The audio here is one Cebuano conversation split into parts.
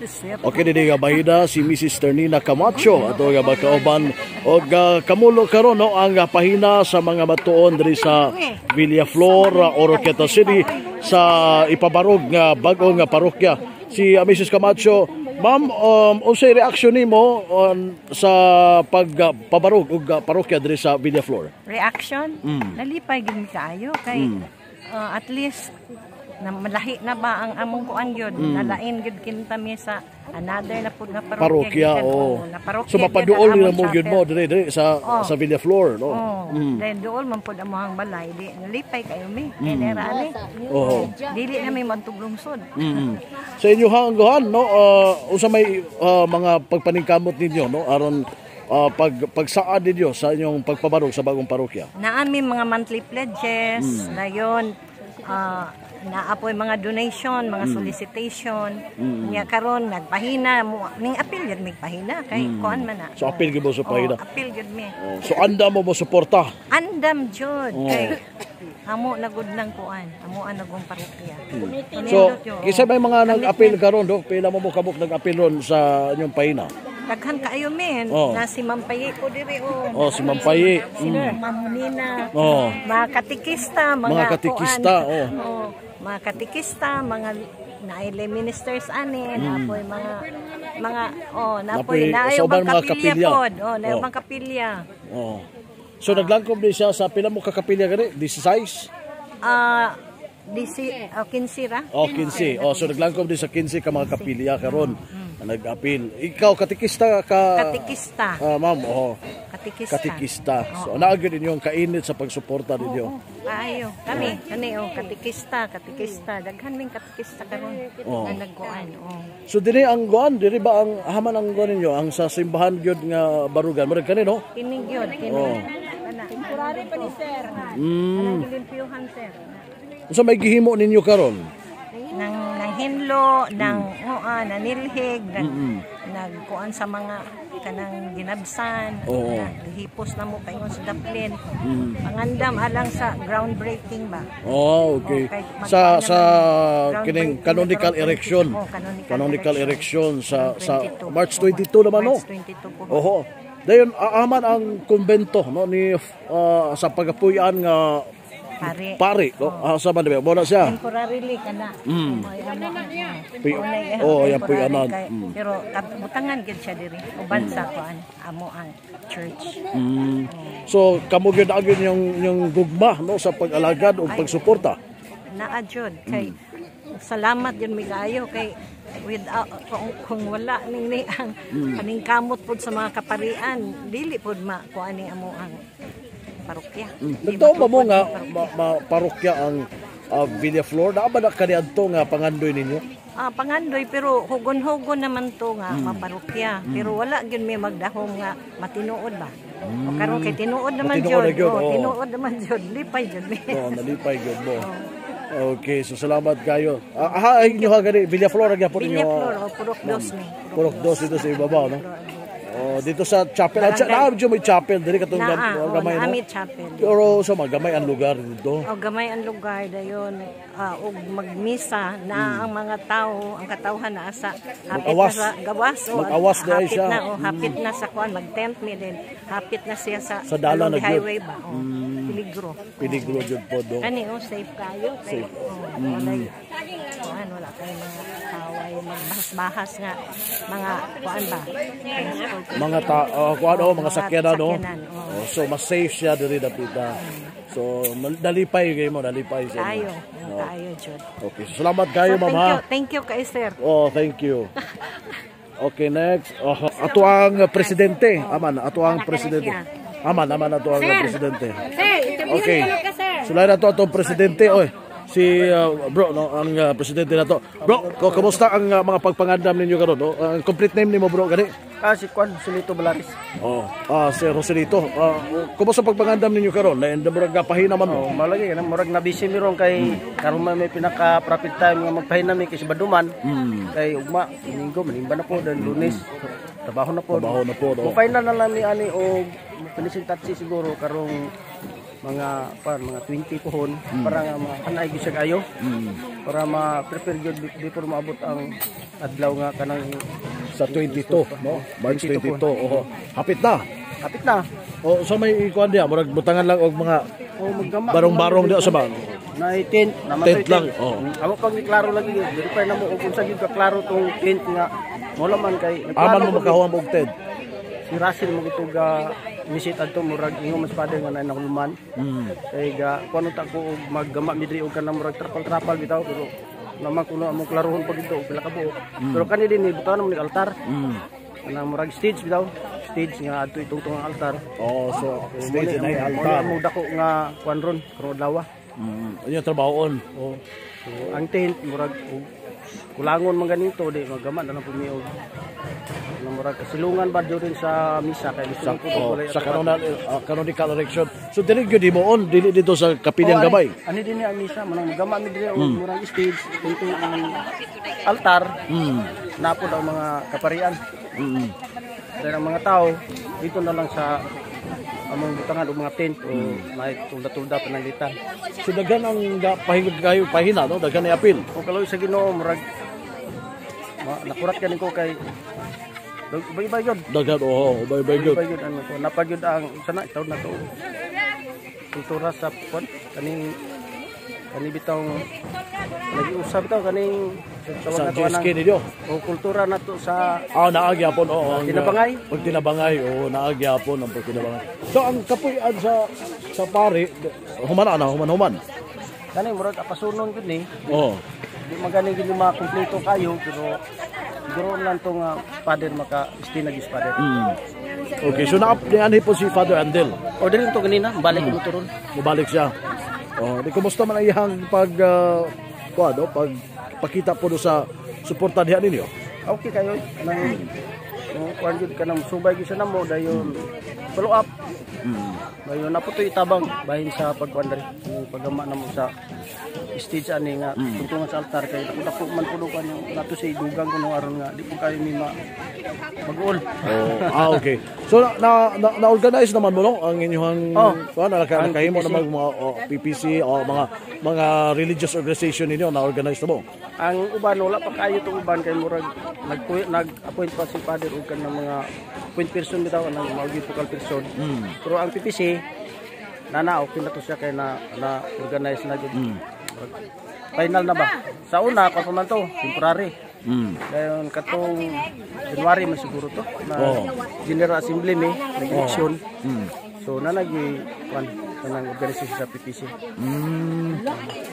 Sir. Okay, dili nga bahida si Mrs. Ternina Camacho ato nga makauban og kamulo karon, no, ang pahina sa mga matuon diri sa Villaflor, Oroquieta City sa ipabarog nga bag-o nga parokya. Si Mrs. Camacho, ma'am, unsay reaksyon nimo on sa pagpabarog og parokya diri sa Villaflor? Reaction? Nalipay gid mi kaayo kay at least na malahi na ba ang among kuan gyud. Nalain gyud kinta mi sa another na pud nga parokya. Parokya, gikan, oh. oo, na parokya So gyud mapaduol ang ni among mo gyud mo chapel. diri sa sa Villaflor, no? Oh, then duol man pud among balay, di nalipay kayo mi. Kay nera ani. Dili na mi magtuglungsod. Sa inyo hanggahan, no, unsa may mga pagpaningkamot ninyo, no, aron pagsaad ninyo sa inyong pagpabarog sa bagong parokya? Naami mga monthly pledges, dayon naapoy mga donation, mga solicitation. Nya karon nagpahina mo ning apil gyud mig pahina kay kuan man na. So apil gyud mo sa pahina. Oh, apil gyud mi. Oh, so andam mo mo suporta. Andam jud kay amo na gud nang kuan, amo ang nagong parokya. So kinsa may mga nag-apil karon, no? Pila mo mo kabuk nag-apil ron sa inyong pahina? Daghan kaayo men. Na si Ma'am Paye ko diri oh. Oh, si Ma'am Paye. Si Ma'am Nina. Mga katikista, mga, Mga katikista, kuan. Oh. Oh, mga katikista, mga naile ministers ani, napoy mga oh, napoy Napoy naay sa uban ubang mga kapilya kapilya. pod. Oh, naay ubang kapilya. Oh. So naglangkob din siya sa pila mo ka kapilya gani? 16? Ah, disi oh, 15 ra. Oh, 15. Oh, so naglangkob din sa 15 ka mga kapilya karon na nag-apil. Ikaw katikista ka? Katikista. Ah, ma'am, oh. Katikista. Katikista. So naa gyud inyong kainit sa pagsuporta ninyo. Oo, kaayo. Kami, kani oh, katikista, katikista. Daghan ming katikista karon nga nagkuan. Oh. So dinhi ang guan, diri ba ang haman ang guan ninyo ang sa simbahan gyud nga barugan? Murag kani, no? Kini gyud, kini. Kana. Temporary pa ni sir. Kanang gilimpyuhan, sir. Unsa may gihimo ninyo karon? Nang hinlo, nang ngoa, nanilhig, nagkuan sa mga kanang ginabsan, na, gihipos na mo paingon sa daplin. Pangandam alang sa groundbreaking ba? Oh, okay. Oh, kay Sa magkuan sa naman, kining groundbreaking canonical na karon erection. 22. Oh, canonical, Canonical erection sa 22. March 22 naman, no? March 22 po. Oho. Dayon aman ang kumbento, no, ni sa pagapuy-an nga Pare. Pare, no? Ah, sa man mo na siya. Temporarily kana. Oh, yan puy anan. Pero butangan gyud siya diri. Uban sa kuan amo ang church. So kamo gyud na gyud yung gugma, no, sa pag-alagad ug pagsuporta. Naa jud kay salamat yun mi kaayo kay without kung wala ning ni ang kaning kamot pud sa mga kaparian, dili pud ma kuan ni amo ang parokya. Di Nagtuo ba mo matupad nga ang parokya. Ma parokya ang Villaflor? Naa ba na kaniadto nga pangandoy ninyo? Ah, pangandoy pero hugon-hugon naman to nga maparokya. Pero wala gyud may magdahom nga matinuod ba. O karon kay tinuod naman Matinuod jud. na gyud, Oh, oo. tinuod naman jud. Lipay jud mi. Oh, nalipay gyud mo. Okay, so salamat kayo. Ah, aha, inyo ha gani Villaflor ang gyapon ninyo? Villaflor o Purok Dos ni. Purok Dos dito sa ibabaw, no? Oh, dito sa chapel. At Barangay. naa may chapel diri katong Naa, oh, gamay, naa no? mi chapel. Pero sa mga gamay ang lugar dito. O gamay ang lugar dayon og magmisa na ang mga tao, ang katawhan na sa hapit na Mag-awas. sa gawas o Mag-awas na hapit siya. na o hapit na sa kuan, mag-tent mi din, hapit na siya sa Sa dalan along na the gyud. highway ba o peligro. Peligro jud po do. Kani oh, safe kayo kay Safe. oh, walay kuan, wala kay mga kaway magbahas-bahas nga mga kuan ba, transport. Mga ta kuan oh, mga sakyanan, no. Sakyanan, oh. Oh, so mas safe siya diri dapita. So nalipay kayo mo, nalipay siya. Kayo, kayo jud. Okay, so salamat kayo, So, ma'am thank ha. you, thank you kay sir. Oh, thank you. Okay, next. Oh, ato ang presidente. Aman, ato ang presidente. Aman, aman ato ang presidente. Sir, interview Okay. ka, sir. Sulay na to atong presidente. Oy, si bro, no, ang presidente na to. Bro, kumusta ang mga pagpangandam ninyo karon, no? Ang complete name nimo, bro, gani? Ah, si Kwan, Silito Balaris. Oh, si Roselito. Ah, kumusta pagpangandam ninyo karon? Na murag pahina man mo. Oh, malagi kana murag na busy mi ron kay karon man may pinaka profit time nga magpahina mi kay Sabado man. Kay ugma, Domingo manimba na po, then Lunes trabaho na po. Trabaho na po, no? Mo final na lang ni ani og finishing touch siguro karong mga pan mga 20 pohon para nga makanay gyud siya kayo. Para ma-prepare gyud before maabot ang adlaw nga kanang Sa 22, no? March 22. Oo. Hapit na. Hapit na. O so may ikuan diya, murag butangan lang og mga O maggama. barong-barong diya sa ba. Na tent, naman Tent lang, oo. Amo pag ni klaro lagi yun. Verify na mo kung unsa gyud ka klaro tong tent nga mo man kay Aman mo makahuam og tent. Si Russell mo gituga visit adto, murag ingon mas father nga na nahulman. Kay ga kuno ta ko og maggama mi diri og kanang murag trapal-trapal bitaw, pero naman kuno among klarohon pag dito og pila ka buok. Pero kani din butangan mo ni altar. Kanang murag stage bitaw, stage nga adto itungtong ang altar. Oh, so stage na Mo ni altar. among dako nga kuan ron karon adlaw. Inyo trabahoon. Oh. So ang tent murag og kulangon man ganito, di maggama na lang pumi og kanang murag kasilungan ba during sa misa kay gusto Sa, ko oh, walay sa canonical erection. So dili gyud himuon dili dito sa kapilyang Oh, gamay. Ani din ni ang misa manang magama mi diri og murag stage tungtong ang altar. Napod ang mga kaparian. Dahil ang mga tao dito na lang sa among butangan og mga tent o may tulda-tulda pananglitan. So daghan ang pahingod kayo pahina, no? Daghan ni apil. Kung kaloy sa Ginoo, murag nakurat kanin ko kay ubay-ubay yun. Daghan, oo, ubay-ubay gyud. Ubay yun ano ko. Napagyud ang sana itaw na to. Kultura sa kwan kaning kani bitong nagiusab bitaw kaning Sa GSK ninyo. O kultura na to sa Ah, naagyapon, oo. Ang, Tinabangay? Pagtinabangay, oo, naagyapon ang pagtinabangay. So ang kapuy-an sa pari, human na, human-human. Kani murag apasunon gud ni. Oo. Di magani gid ni makumpleto kayo, pero siguro lang to nga father maka stay na gyud father. Okay, so naanhi po si Father Andel. O dili to ganina, balik mo to ron. Mubalik siya. Oh, di kumusta man ang iyang pag kuan, no? Pag pakita po do sa suporta diha ninyo? Okay kayo nang no, kuan gyud ka nang subay gyud sa namo, dayon follow up. Dayon na po to itabang bahin sa pagkuan diri, yung paggama namo sa stage ani nga tungtungan sa altar kay dako man pulo kan yung nato sa idugang kuno aron nga di po kayo mi ma mag-uol. Oh, ah, okay. So na na, na, na-organize naman mo, no, ang inyong Oh. kuan na Ang nakahimo PPC. naman mga, oh, PPC o mga religious organization ninyo, na-organize na mo. Ang uban wala pa kayo tong uban kay murag nag-appoint pa si father og kanang mga point person bitaw, anang mao gyud focal person. Pero ang PPC nana okay na to siya kay na na organize na gyud. Murag final na ba? Sa una pa man to, temporary. Dayon katong January man siguro to na General Assembly mi nag-election. So nanagi kuan kanang organization sa PPC.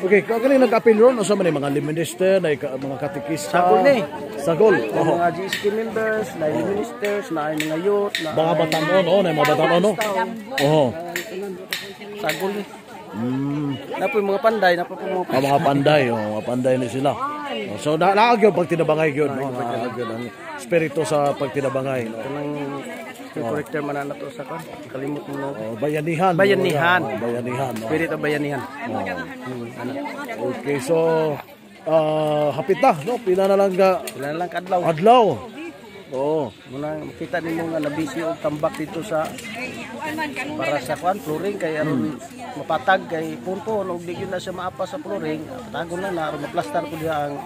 Okay, kani nag-appeal ron unsa man ni mga lay minister, na mga katekista? Sagol ni. Sagol. Ang mga GSK members, na ministers, na ay mga youth, na Mga batanon, oh, na mga batanon, no. Oo. Sagol ni. Napo yung mga panday, napo po mga Ang mga panday, oh, mga panday ni sila. Oh, so na naag yun pagtinabangay yun, no? Naag yun ang espiritu sa pagtinabangay, no? Kanang corrector man na to sa kan. Kalimot mo na. Oh, bayanihan. Bayanihan. Oh, bayanihan. No? Spirit of bayanihan. Ana. Okay, so hapit na, no? Pila na lang ka Pila na lang kadlaw. Adlaw. Oo. Muna makita nimo nga nabisi og tambak dito sa para sa kwan flooring kay aron mapatag kay punto og di gyud na siya maapa sa flooring, patagon lang na aron maplastar ko diha ang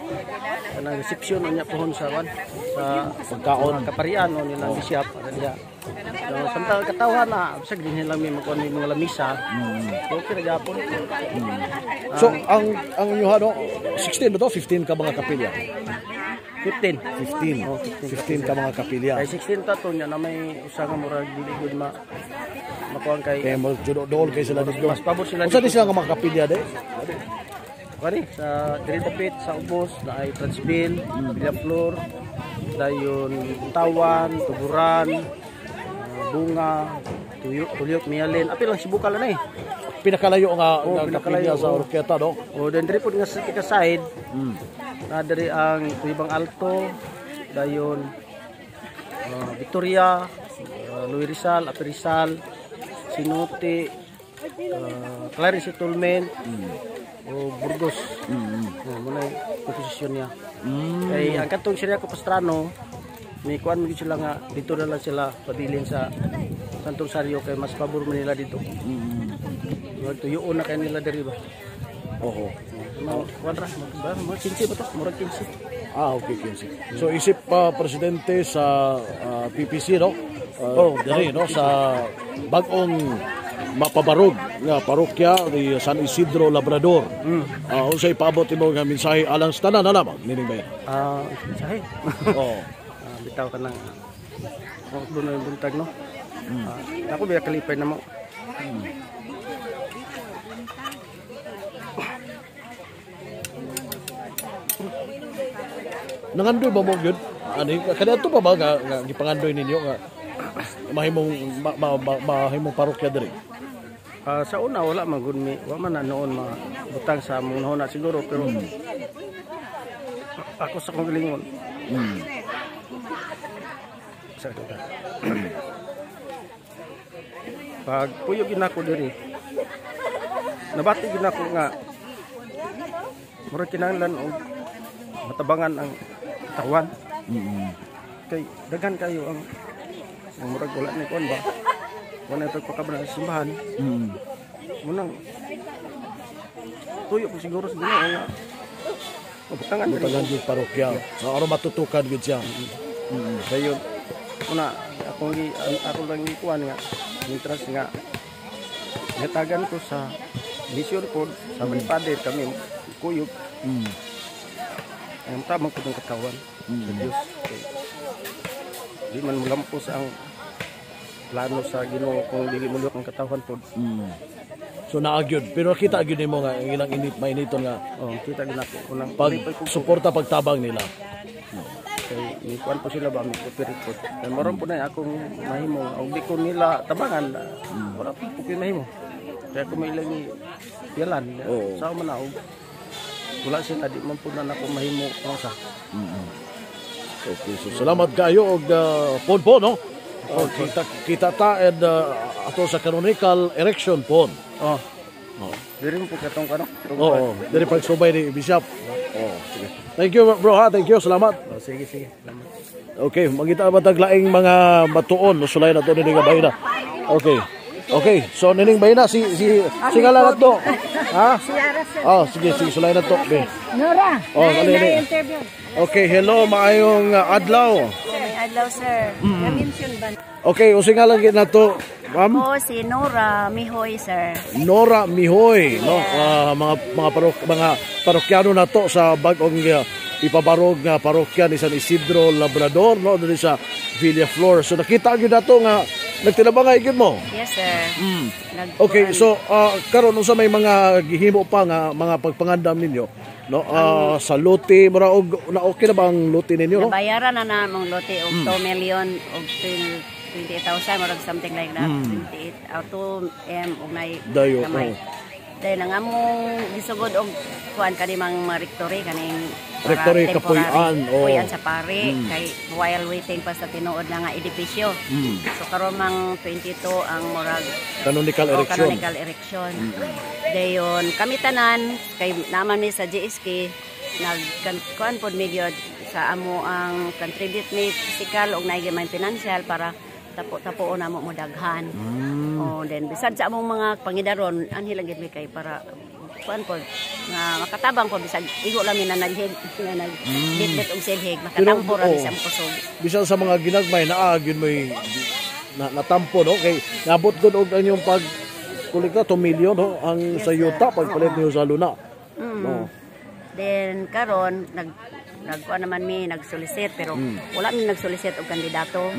kanang reception unya pohon sa kwan sa Pagkaon. Mga kaparian o nilang bishop ara diha. So, samtang katawhan na bisag din nila may magkuan may mga lamisa. So, okay ra gyapon. So ang inyo ano, 16 ba to? 15 ka mga kapilya. 15. 15. Oh, 15. 15 ka mga kapilya. Kay 16 ta to nya na may usa nga murag dili gud ma makuan kay Kaya mo dool kay sila dito. Mas pabor sila Unsa dito. di sila nga mga kapilya de? Kani sa diri dapit sa ubos na ay Transbil, Villaflor, dayon Tawan, Tuburan, Bunga, Tuyok, Tulyok, Mialin. Apil lang Sibukal na eh. Pinakalayo nga, Oh, nga pinakalayo, kapilya sa oh. Oroquieta, no? O then diri pud nga sa tika side. Na diri ang Tuyibang Alto, dayon Victoria, Luis Rizal, Api Rizal, Sinuti, Clarice Settlement, o Burgos. Oh, muna yung komposisyon niya. Kay ang katong Siriaco Pastrano, may kuan mo sila nga dito na lang sila pabilin sa Santo Rosario kay mas pabor man nila dito. Tuyoon na kay nila diri ba. Oo. Mga kuan ra, mga 15 ba to? Murag 15. Ah, okay, 15. So isip pa presidente sa PPC, no? Oh, diri, no, sa bag-ong mapabarog nga parokya ni San Isidro Labrador. Unsay paabot nimo nga mensahe alang sa tanan na lamang nining bayan? Mensahe. Oh. Bitaw ka ng doon na yung buntag, no? Ako biya kalipay na mo. Nangandoy ba mo gyud? Ani kaniadto pa ba nga gipangandoy ninyo nga mahimong mahimong parokya diri? Sa una wala man gud mi, wa man na noon mga butang sa among nahuna siguro, pero ako sa kong galingon. Sa pag puyo gid nako diri, nabati gid nako nga murag kinahanglan og matabangan ang katawan. Kay daghan kayo ang murag wala ni kuan ba, wala na pagpakabra sa simbahan. Munang tuyo po siguro sa Ginoo nga mabutangan diri. Butangan gyud parokya. So aron matutukan gyud siya. Dayon una ako lang gikuan nga interest nga natagan ko sa mission ko sa mm. Father kami kuyog. Ang tamang ko ng katawan sa Dios. Kay di man mulampos ang plano sa Ginoo kung dili mo ang katawan pod. So naagyod, pero kita gyud nimo nga ilang init mainiton nga Oh, kita gid nako unang pag suporta pagtabang nila. Kay ni kuan po sila ba mi cooperate po. Kay maron po na akong mahimo og di ko nila tabangan, wala po ko mahimo. Kaya ko may ilang yalan sa man na og wala sila di man po na nako mahimo sa. Okay, so salamat kayo og pon po, no? Kita ta and ato sa canonical erection pon. Oh. Diri mo po katong kano. Oo, diri pagsubay ni Bishop. Oh, sige. Thank you, bro, ha. Thank you, salamat. Oh, sige, sige. Salamat. Okay, mangita ba tag laing mga matuon no sulay na to nining bayna. Okay. Okay, so nining bayna si ngala na to. Ha? Oh, sige, sige, sulay na to. Be. Nora. Oh, dali. Okay, hello, maayong adlaw. May adlaw, sir. Na-mention ba? Okay, unsay ngalan gid nato, ma'am? Ako si Nora Mihoy, sir. Nora Mihoy, no? Mga parokyano nato sa bag-ong ipabarog nga parokya ni San Isidro Labrador, no, diri sa Villaflor. So nakita gyud nato nga nagtinabangay gyud mo. Yes, sir. Okay, so karon unsa may mga gihimo pa nga mga pagpangandam ninyo, no? Sa lote mura og na okay na ba ang lote ninyo, no? Nabayaran na namong lote og 2 million og 28,000 murag something like that. 28 or 2 M og nay Dayo, gamay. oh. Dahil ang among gisugod og kuan kani mga rectory kaning Rectory Kapuy-an, oh. Kapuy-an sa pare kay while waiting pa sa tinuod na nga edipisyo. So karon mang 22 ang murag Canonical erection. Canonical erection. Dayon kami tanan kay naman mi sa GSK nag kuan pod mi gyud sa amo ang contribute mi physical og naay gamay financial para tapo-tapo na mo daghan. Oh, then bisag sa among mga pangidaron anhi lang gid mi kay para kuan pod nga makatabang po bisag igo lang mi na naghig nga nag bitbit og silhig makatampo ra mi sa among kusog. Bisan sa mga ginagmay naa gyud moy natampo, no, kay nabot gud og ang inyong pag kolekta 2 million, no, ang yes, sa yuta pagpalit niyo sa Luna. No. Then karon nagkuan naman mi nagsolicit pero wala mi nagsolicit og kandidato.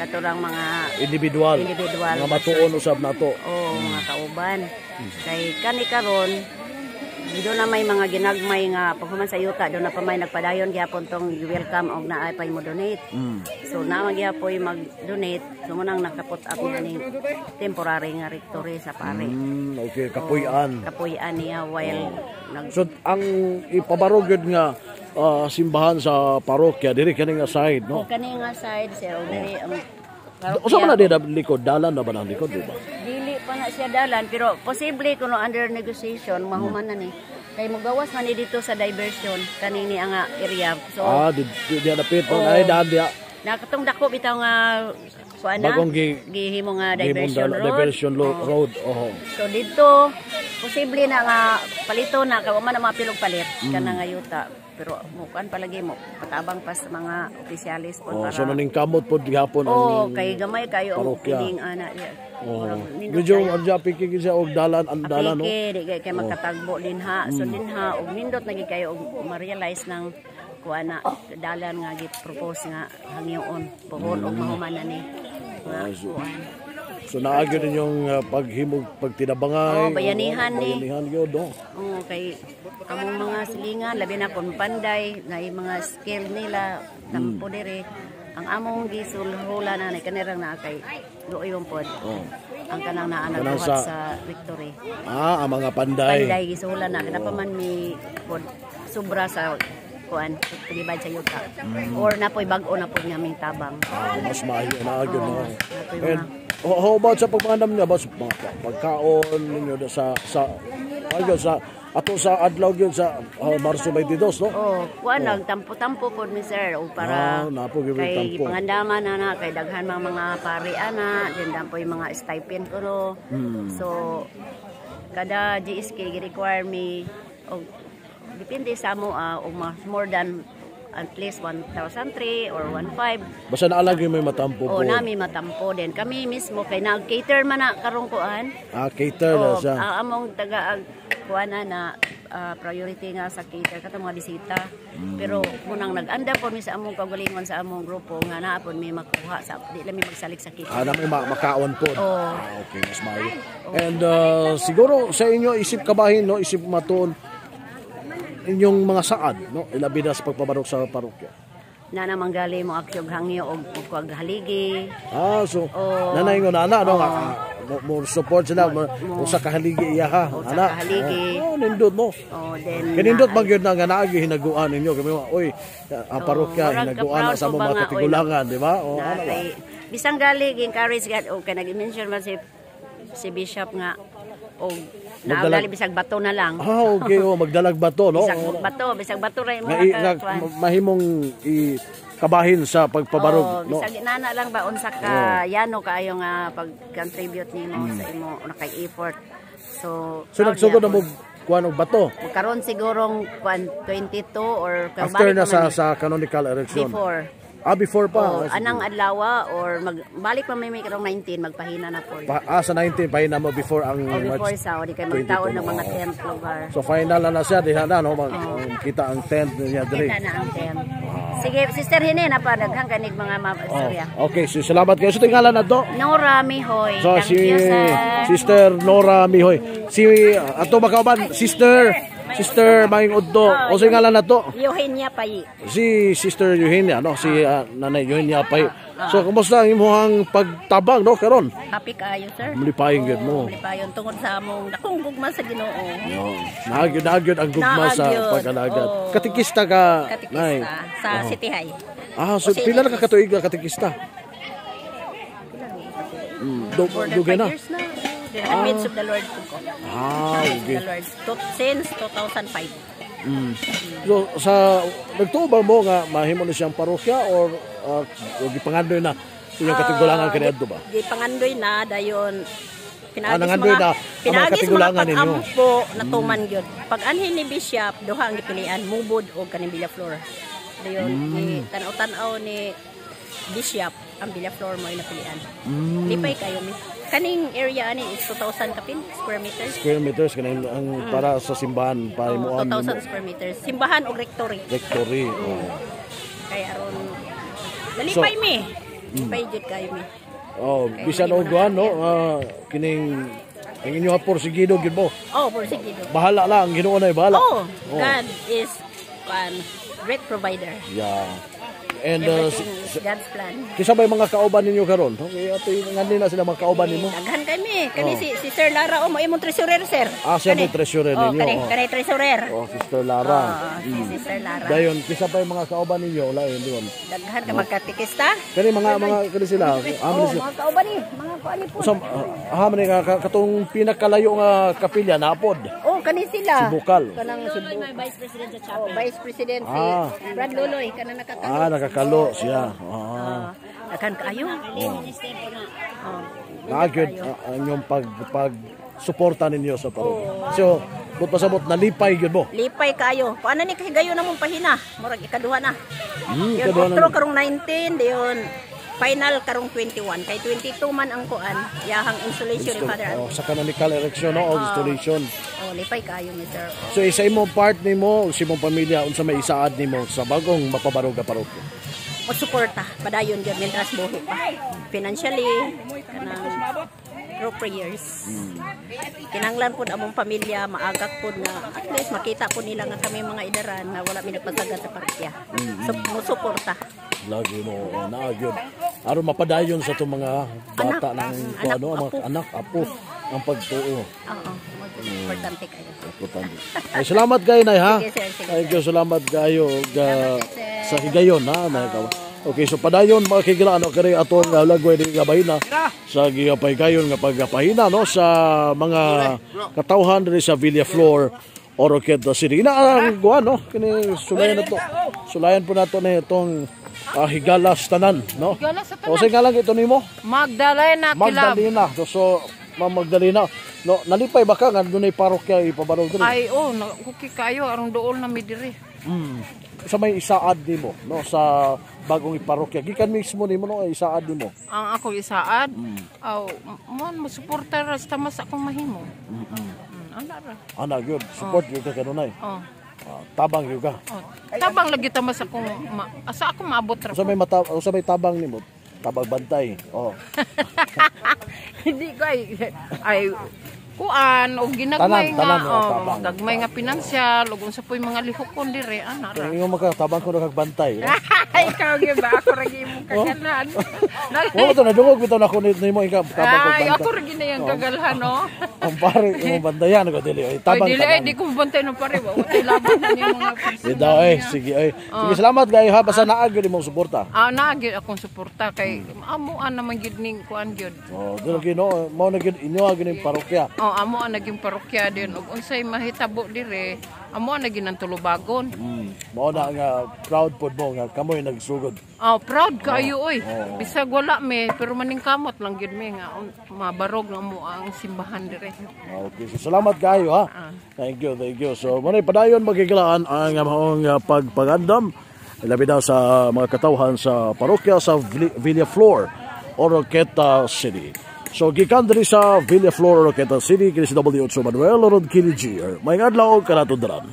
Kato lang mga individual mga matuon usab nato. Oo, mga kauban. Kay kani karon doon na may mga ginagmay nga paghuman sa yuta doon na pa may nagpadayon gyapon tong welcome og naay pay mo donate. So naa gyapoy mag-donate so munang nakaput up niya ning temporary nga rectory sa pare. Okay, Kapuy-an. Kapuy-an niya while nag So ang ipabarog gyud nga simbahan sa parokya diri kani nga side, no? O kani nga side, sir, og diri ang parokya. Usa man na di likod dalan na ba nang likod, di ba? Dili pa na siya dalan pero posible kuno under negotiation mahuman na ni. Kay mogawas man ni dito sa diversion kani ni ang area. So di dapit no ay daan diya. Nakatong dako bitaw nga kuan na. Bagong gihimo nga diversion road. Diversion road. Oh. So dito posible na nga palito na kay wa man na mapilog palit kana nga yuta. Pero mukuan palagi mo patabang pa sa mga opisyalis po Oh, para so naning kamot pod gihapon Oh, ang kay gamay kayo ang parokya. kining ana diya. Oh. Murag nindot Medyo kayo. ang apiki gid siya og dalan ang dalan, no. Apike, di kay makatagbo din ha. So din ha og nindot na gid kayo og ma-realize ng kuan na dalan nga gi-propose nga hangyoon pohon og mahuman na ni. Nga, Ah, so, kuan. So naa gyud ninyong paghimog pagtinabangay. Oh, bayanihan oh, ni. Bayanihan gyud, no. Oo, kay among mga silingan, labi na kung panday, na yung mga skill nila, tampo diri. Ang among gisulhula na ni kanirang na kay luoyon pod. Oh. Ang kanang naa Kanang nagbuhat sa victory. Ah, ang mga panday. Panday gisuhula na kana pa man mi pod sobra sa kuan pagibad sa yuta. Or napoy bag-o na pod nga ming tabang. Ah, mas maayo na gyud, no. Oo, napoy And how about sa pagpangandam niya about sa mga pagkaon ninyo sa ayun sa ato sa adlaw gyud sa Marso 22, no? Oh, kuan oh. Nagtampo-tampo pod mi sir o para Ah, napo gyud kay tampo. pangandaman na na kay daghan mga mga pari ana, din dampo yung mga stipend ko no. So kada GSK gi-require me og depende sa mo og mas more than at least 1,003 or 1,500. Basta naalagi may matampo O po. nami matampo din kami mismo kay nag-cater man na karong kuan. Ah, cater na Oh, siya. ang among taga ag kuan na na priority nga sa cater katong mga bisita. Pero munang nag-andam po mi sa among kaugalingon sa among grupo nga naa pod mi makuha sa di lang mi magsalig sa cater. Ah, na may makaon po. Oo. Ah, okay, mas maayo. And siguro sa inyo isip kabahin, no, isip matuon inyong mga saad, no, ilabi na sa pagpabarok sa parokya. Na namanggali mo akyog hangyo og og haligi. Ah, so Oo. nanay ngo nana no nga mo support sila mo, usa ka haligi iya ha. Usa Ana. ka haligi. Oh, nindot no. Oh, then Kanindot man gyud na nga naagi hinaguan ninyo kami oy ang parokya murag hinaguan na ka-proud sa po mga ba nga, oy, katigulangan, di ba? Oh, na ano ba? kay bisang gali gi-encourage gad og kay nag-mention man si si bishop nga og Magdalag- nagali bisag bato na lang. Ah, okay, oh, magdalag bato, no? Bisag bato, bisag bato ra imo Nga, nga mahimong i kabahin sa pagpabarog, Oh, no? bisag inana lang ba unsa ka yano kaayo nga pag-contribute nimo sa imo na kay effort. So, So proud nagsugod na gyapon. mo kuan og bato Karon sigurong kuan 22 or after balik na pa sa man sa canonical erection. before. Ah, before pa. Oh, Ah, sige. anang adlaw or mag balik pa may karong 19 magpahina na po. Sa 19 pahina mo before ang O before March sa o di kay 22, magtaon ng mga oo. tent lugar. So final na na siya diha na no mag, kita ang tent niya diri. Kita na ang tent. Sige, Sister Hine na pa daghang kanig mga Oh, istorya. okay, so salamat kayo. So tingala na to. Nora Mihoy. So Thank si you, sir. Sister Nora Mihoy. Si ato makauban Sister Sister Maing Udto. O sa ngalan na to? Eugenia Payi. Si Sister Eugenia no, si Nanay Eugenia Pay. So kumusta ang imong pagtabang no karon? Happy kaayo, sir. Mulipayin gyud mo. Mulipayon tungod sa among dakong gugma sa Ginoo. Yo, nagyud nagyud ang gugma sa Naagyod, pag-alagad. oo. Katikista ka, Nay. Katikista sa City High. Ah, so pila na ka katuig ka katikista? More than Dugay 5 na. years na. Then, Handmaids of the Lord po ko. Ah, okay. The Lord. Since 2005. So sa nagtuo ba mo nga mahimo ni siyang parokya or gipangandoy na sa inyong katigulangan kaniadto ba? Gipangandoy na dayon Ah, pinagi sa nangandoy mga na ang mga pinagi sa mga katigulangan ninyo. pag-ampo natuman gyud. Pag anhin ni Bishop duha ang gipilian, Mubod o kaning Villaflor. Dayon tanaw-tanaw ni Bishop ang Villaflor mo napilian. Lipay kayo mi. Kaning area ani is 2,000 kapin square meters. Square meters kanang ang para sa simbahan Oh, pahimuan 2,000 square meters. Simbahan og rectory. rectory. Oh. Kay aron nalipay mi. Lipay jud kayo mi. Oh, bisan og kuan no, kining ang inyong porsigido gyud mo. Oh, porsigido. Bahala lang, ang Ginoo na bahala. Oh, God is one great provider. Yeah. And Everything is God's plan. kisa ba yung mga kauban ninyo karon? Okay, ato yung nga nila sila mga kauban nimo. Daghan kami. Kani si si Sir Lara o mo imong treasurer sir. Ah, siya Kani. may treasurer Oh, ninyo. kani Oh. kani treasurer. Oh, Sister Lara. Oh, si Sister Lara. Dayon kisa pa yung mga kauban ninyo, wala yun diba? Daghan ka magkatikista. Kani mga mga kani sila. Ah, Oh, sila. mga kauban ni, mga kuani po. Sa man nga katong pinakalayo nga kapilya napod. Oh, kani sila. Si Bukal. Kanang si Bukal. Vice President sa Oh, Vice President si Brad Loloy kanang nakakalo. Ah, nakakalo siya. Ah. Ah, daghan kaayo. Oh. Minister po na. Oh. Nagyud ang inyong pag pag suporta ninyo sa parokya. So, But pasabot nalipay gyud mo. Lipay kayo. Kuan na ni kahigayon na mong pahina. Murag ikaduha na. Yun, Ikaduha na outro ni. karong 19, diyon final karong 21. Kay 22 man ang kuan, yahang installation ni Father Oh, Anthony. sa canonical erection, no, o installation. Oh, lipay kayo ni sir. So isa imong part nimo, sa imong pamilya, unsa may isaad nimo sa bagong mapabarog nga parokya? O suporta, padayon gyud mientras buhi pa. Financially, kanang through prayers. Kinanglan pud among pamilya maagak pud nga at least makita pud nila nga kami mga idaran nga wala mi nagpasagad sa parokya. So, mo suporta. Lagi no, naa gyud. Aron mapadayon sa itong mga bata Anak. ng Anak, ano, mga apo. anak, apo, ang pagtuo. Oo, importante kayo. Importante. Ay, salamat kayo, Nay, ha? Sige, sir. Sige, Thank you, salamat kayo sa higayon, ha? Nagawa. Okay, so padayon mga kigila, ano, kani atong lagway ni gabahina sa gigapaygayon nga pagpahina, no, sa mga katawhan diri sa Villaflor, Oroquieta City. Ina ang guwan, no? Kini sulayan na to. Sulayan po nato na itong higalas tanan, no? Higalas sa tanan. O sa ngalan ito nimo? Magdalena Kilab. Magdalena. So, Ma'am Magdalena, no, nalipay ba ka nga dunay parokya ipabarog diri? Ay, oh, kuki kayo, arong dool na mi diri. Sa may isaad nimo, no, sa bagong iparokya, gikan mismo nimo, no, ay isaad nimo? Ang ako isaad, aw, mon, mosuporta ra sa tamas akong mahimo. Ana ra. Ana gyud, support gyud ka kanunay. Oh. Ah, tabang gyud ka. Oh. Tabang lagi tamas akong, asa ako maabot ra. Usa may mata, usa may tabang nimo, tabang bantay. Oh. Hindi ko ay kuan og ginagmay Tanan, nga tanan, oh, oh, tabang. gagmay nga pinansyal ug unsa po'y mga lihokon dire ana ra. Kaya ingon maka tabang ko kag bantay. No? Ay, ikaw gyud ba ako ra gyud imong kagalhan. Mo to nadungog bitaw na ko nimo ikaw tabang kog Ay, bantay. ako ra gyud na yung kagalhan, no. Ang pare imong bantayan ko dili ay Ay, tabang. dili ay Tanan. di ko mabantay no pare, wa tay laban na ni mga Di daw eh, sige ay. Sige, salamat kayo ha, basta naa gyud imong suporta. Ah, naa gyud akong suporta kay amo an naman gyud ning kuan gyud. Oh, dili gyud no, mao na gyud inyo gyud ning parokya. Oh, amo ang naging parokya din ug unsay mahitabo dire, amo ang naging ang tulubagon. Mao na nga proud pod mo nga kamoy nagsugod. Oh, proud kaayo oy. Bisag wala me, pero maningkamot lang gyud me nga mabarog na mo ang simbahan dire. Okay, so salamat kayo ha. Thank you, thank you. So, muna padayon magigilaan ang maong pagpagandam labi na sa mga katawhan sa parokya sa Villaflor, Oroquieta City. So, gikan diri sa Villaflor, Oroquieta City, kini si W8 Manuel, Rod Kini G. May adlaw kanatudran.